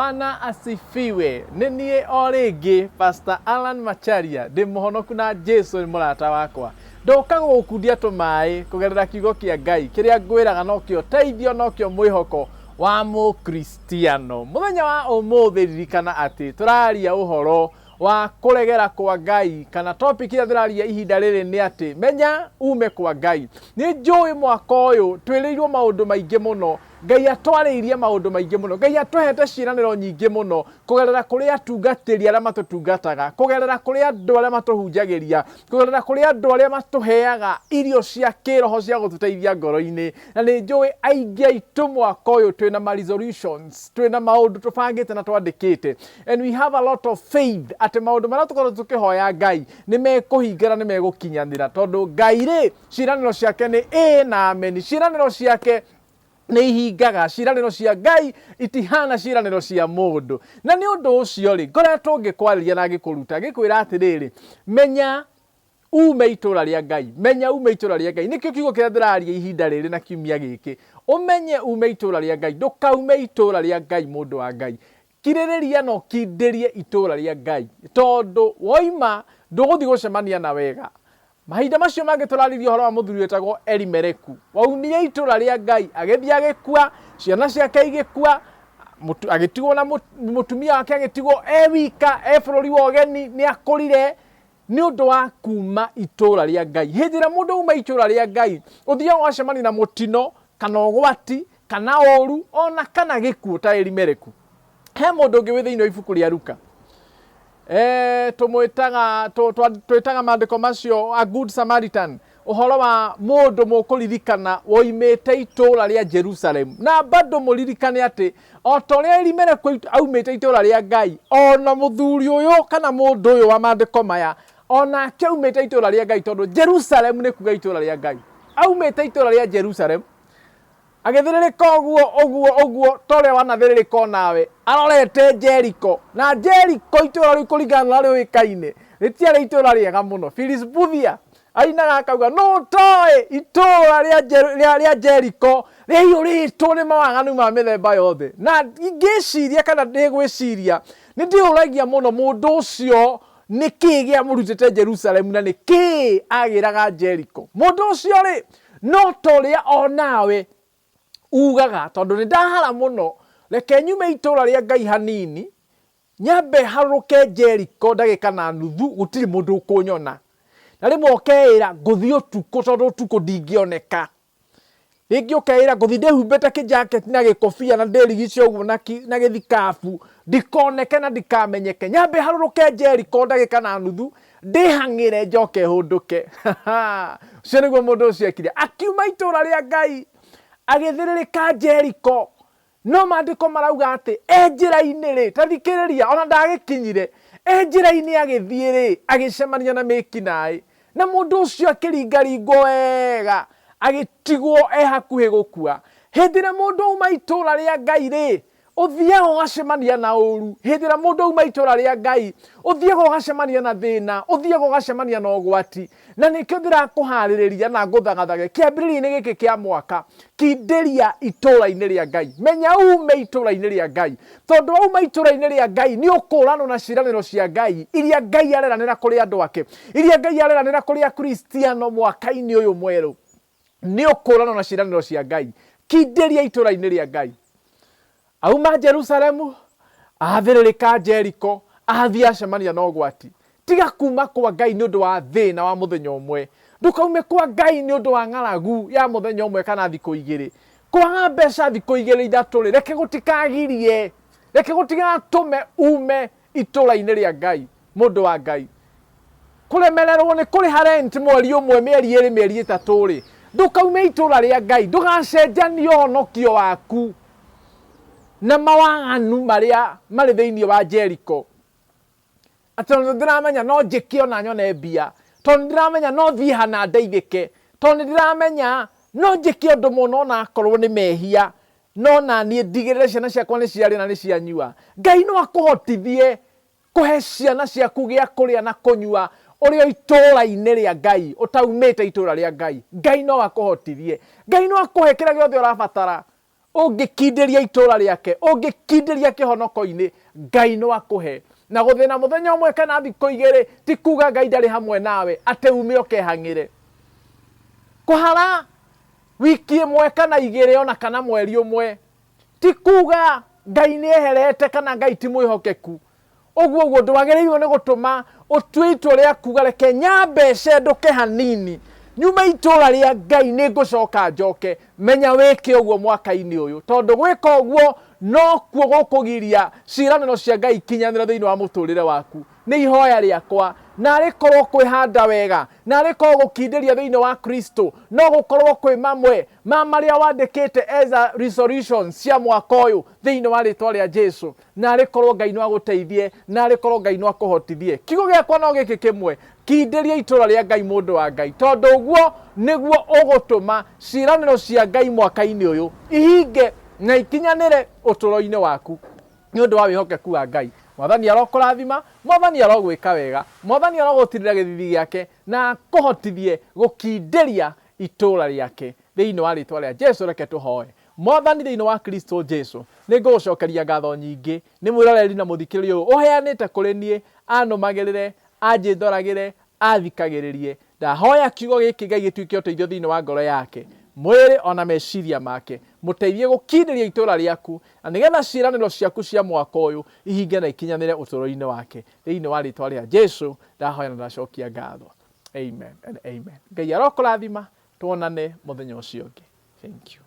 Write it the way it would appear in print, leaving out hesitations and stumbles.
Bwana asifiwe. Nĩ niĩ o rĩngĩ Pastor Alan Macharia, ndĩ mũhonoku na Jesu nĩ mũrata wakwa. Ndoka gũgũkundia tũmaĩ kũgerera kiugo kĩa Ngai kĩrĩa ngwĩraga nokĩo teithio nokĩo mwĩhoko wa Mũkristiano. Mũthenya wa ũmũthĩ ririkana atĩ tũraria ũhoro wa kũregera kwa Ngai kana topic ĩrĩa ndĩraria ihinda rĩrĩ nĩ atĩ menya ume kwa Ngai. Nĩ njũĩ mwaka ũyũ twĩrĩirwo maũndũ maingĩ mũno Ngai atwarĩirie maũndũ maingĩ mũno. Ngai atũhete ciĩranĩro nyingĩ mũno kũgerera kũrĩ atungatĩri arĩa matũtungataga, kũgerera kũrĩ andũ arĩa matũhunjagĩria, kũgerera kũrĩ andũ arĩa matũheaga irio cia kĩroho cia gũtũteithia ngoro-inĩ. Na nĩ njũĩ aingĩ aitũ mwaka ũyũ twĩna ma resolutions, twĩna maũndũ tũbangĩte na twandĩkĩte. And we have a lot of faith atĩ maũndũ marĩa tũkoragwo tũkĩhoya Ngai nĩ mekũhinga na nĩ megũkinyanĩra tondũ Ngai rĩ, ciĩranĩro ciake nĩ ĩĩ na ameni. Ciĩranĩro ciake nĩ ihingaga. Ciĩranĩro cia Ngai itihana ciĩranĩro cia mũndũ. Na nĩ ũndũ ũcio rĩ, ngoretwo ngĩkwarĩria na ngĩkũruta ngĩkwĩra atĩrĩrĩ, menya ume itũra rĩa Ngai, menya ume itũra rĩa Ngai. Nĩkĩo kiugo kĩrĩa ndĩraria ihinda rĩrĩ na kiumia gĩkĩ, ũmenye ume itũra rĩa Ngai, ndũkaume itũra rĩa Ngai mũndũ wa Ngai. Kirĩrĩria na ũkindĩrie itũra rĩa Ngai, tondũ woima ndũgũthiĩ gũcemania na wega. Mahinda macio mangĩ tũraririe ũhoro wa mũthuri wetagwo Elimeleku, waumire itũra rĩa Ngai agĩthiĩ agĩkua, ciana ciake igĩkua, agĩtigwo na mũtumia wake agĩtigwo e wika e bũrũri wa ũgeni, nĩ akũrire nĩ ũndũ wa kuma itũra rĩa Ngai. Hĩndĩ ĩrĩa mũndũ auma itũra rĩa Ngai, ũthiaga ũgacemania na mũtino kana ũgwati kana ũru ona kana gĩkuũ ta Elimeleku. He mũndũ ũngĩ wĩ thĩinĩ wa ibuku rĩa Luka. Tũmwĩtaga, twĩtaga maandĩko macio a good Samaritan, ũhoro wa mũndũ mũkũririkana woimĩte itũũra rĩa Jerusalem. Na bado mũririkane atĩ o ta ũrĩa Elimeleku aumĩte itũũra rĩa Ngai, ona mũthuri ũyũ kana mũndũ ũyũ wa maandĩko maya onake aumĩte itũũra rĩa Ngai, tondũ Jerusalem nĩ kuga itũũra rĩa Ngai. Aumĩte itũũra rĩa Jerusalem agĩthĩrĩrĩka ũguo ũguo ũguo ta ũrĩa wanathĩrĩrĩka onawe, arorete Jeriko. Na Jeriko itũũra rĩu kũringana na ũrĩa rĩũĩkaine rĩtiarĩ itũũra rĩega mũno. Filisbuthia ainaga akauga nũ ũtoĩ itũũra rĩa Jeriko rĩaiyũrĩtwo nĩ mawaganu ma mĩthemba yothe. Na ngĩciria kana ndĩgwĩciria nĩ ndĩũragia mũno mũndũ ũcio nĩ kĩĩ gĩamũrutĩte Jerusalemu na nĩ kĩĩ agĩraga Jeriko. Mũndũ ũcio rĩ, no ta ũrĩa o nawe ugaga, tondũ nĩ ndahara mũno, reke nyume itũũra rĩa Ngai hanini, nyambe harũrũke Jeriko ndagĩka na nuthu, gũtirĩ mũndũ ũkũnyona. Na rĩmwe ũkeĩra ngũthiĩ ũtukũ tondũ ũtukũ ndingĩoneka. Rĩngĩ ũkeĩra ngũthiĩ ndĩhumbĩte kĩjaketi na gĩkobia na ndĩrigice ũguo na gĩthikabu ndikoneke na ndikamenyeke, nyambe harũrũke Jeriko ndagĩka na nuthu ndĩhang'ĩre njoke hũndũke. Ũcio nĩguo mũndũ ũcio ekire, akiuma itũũra rĩa Ngai agĩthĩrĩrĩka Jeriko. No maandĩko marauga atĩ e njĩra-inĩ rĩ, ta thikĩrĩria, ona ndagĩkinyire, e njĩra-inĩ agĩthiĩ rĩ, agĩcemania na mĩkinaĩ, na mũndũ ũcio akĩringaringwo wega, agĩtigwo e hakuhĩ gũkua. Hĩndĩ ĩrĩa mũndũ auma itũũra rĩa Ngai rĩ, ũthiaga ũgacemania na ũru. Hĩndĩ ĩrĩa mũndũ auma itũũra rĩa Ngai, ũthiaga ũgacemania na thĩna, ũthiaga ũgacemania na ũgwati. Na nĩkĩo ndĩrakũharĩrĩria na ngũthagathage kĩambĩrĩria-inĩ gĩkĩ kĩa mwaka, kindĩria itũũra-inĩ rĩa Ngai. Menya ume itũũra-inĩ rĩa Ngai, tondũ wauma itũũra-inĩ rĩa Ngai nĩ ũkũũranwo na ciĩranĩro cia Ngai iria Ngai areranĩra kũrĩ andũ ake, iria Ngai areranĩra kũrĩ Akristiano mwaka-inĩ ũyũ mwerũ. Nĩ ũkũũranwo na ciĩranĩro cia Ngai. Kindĩria itũũra-inĩ rĩa Ngai. Auma Jerusalemu, athĩrĩrĩka Jeriko, athiĩ acemania na ũgwati. Tiga kuma kwa Ngai nĩ ũndũ wa thĩna wa mũthenya ũmwe. Ndũkaume kwa Ngai nĩ ũndũ wa ng'aragu ya mũthenya ũmwe kana thikũ igĩrĩ. Kwaga mbeca thikũ igĩrĩ ithatũ-rĩ, reke gũtikagirie, reke gũtigatũme ume itũra-inĩ rĩa Ngai, mũndũ wa Ngai. Kũremererwo nĩ kũrĩha rent mweri ũmwe, mĩeri ĩrĩ, mĩeri ĩtatũ-rĩ, ndũkaume itũra rĩa Ngai, ndũgacenjanie ũhonokio waku na mawaganu marĩa marĩ thĩinĩ wa Jeriko. Atĩ tondũ nĩndĩramenya no njĩke ona nyone mbia, tondũ nĩndĩramenya no thiĩ hana ndeithĩke, tondũ nĩndĩramenya no njĩke ũndũ mũna ona akorwo nĩ mehia, no na niĩ ndigĩrĩre ciana ciakwa nĩ ciarĩa na nĩ cianyua. Ngai no akũhotithie kũhe ciana ciaku gĩa kũrĩa na kũnyua ũrĩ o itũũra-inĩ rĩa Ngai, ũtaumĩte itũũra rĩa Ngai. Ngai no akũhotithie. Ngai no akũhe kĩrĩa gĩothe ũrabatara. Ũngĩkindĩria itũũra rĩake, ũngĩkindĩria kĩhonoko-inĩ, Ngai no akũhe. Na gũthĩna mũthenya ũmwe kana thikũ igĩrĩ ti kuga Ngai ndarĩ hamwe nawe, atĩ ume ũkehang'ĩre. Kũhara wiki ĩmwe kana igĩrĩ ona kana mweri ũmwe ti kuga Ngai nĩ eherete kana Ngai ti mwĩhokeku. Ũguo ũguo ndwagĩrĩirwo nĩ gũtũma ũtue itua rĩa kuga reke nyambe cendũke hanini nyume itũra rĩa Ngai nĩ ngũcoka njoke. Menya wĩke ũguo mwaka-inĩ ũyũ, tondũ gwĩka ũguo nokuo gũkũgiria ciĩranĩro cia Ngai ikinyanĩre thĩinĩ wa mũtũrĩre waku. Nĩ ihoya rĩakwa, narĩ korwo kwĩhanda wega, narĩ korwo gũkindĩria thĩinĩ wa Kristo no gũkorwo kwĩ mamwe ma marĩa wandĩkĩte as a resolution cia mwaka ũyũ thĩinĩ wa rĩtwa rĩa Jesu. Narĩ korwo Ngai no agũteithie, narĩ korwo Ngai no akũhotithie. Kiugo gĩakwa no gĩkĩ kĩmwe, kindĩria itũra rĩa Ngai mũndũ wa Ngai, tondũ ũguo nĩguo ũgũtũma ciĩranĩro cia Ngai mwaka-inĩ ũyũ ihinge na ikinyanĩre ũtũũro-inĩ waku nĩ ũndũ wa wĩhokeku wa Ngai. Mwathani arokũrathima, Mwathani arogwĩka wega, Mwathani arogũtirĩra gĩthithi gĩake na akũhotithie gũkindĩria itũũra rĩake thĩinĩ wa rĩtwa rĩa Jesu. Reke tũhoe. Mwathani, thĩinĩ wa Kristo Jesu, nĩ ngũgũcokeria ngatho nyingĩ nĩ mwĩroreri na mũthikĩrĩria ũyũ ũheanĩte kũrĩ niĩ, anũmagĩrĩre, anjĩndoragĩre, athikagĩrĩrie. Ndahoya kiugo gĩkĩ Ngai gĩtuĩke ũteithio thĩinĩ wa ngoro yake, mwĩrĩ ona meciria make. Mũteithie gũkindĩria itũũra rĩaku, na nĩgetha ciĩranĩro ciaku cia mwaka ũyũ ihinge na ikinyanĩre ũtũũro-inĩ wake. Thĩinĩ wa rĩtwa rĩa Jesu ndahoya na ndacokia ngatho. Amen and amen. Ngai arokũrathima, tuonane mũthenya ũcio ũngĩ. Thank you.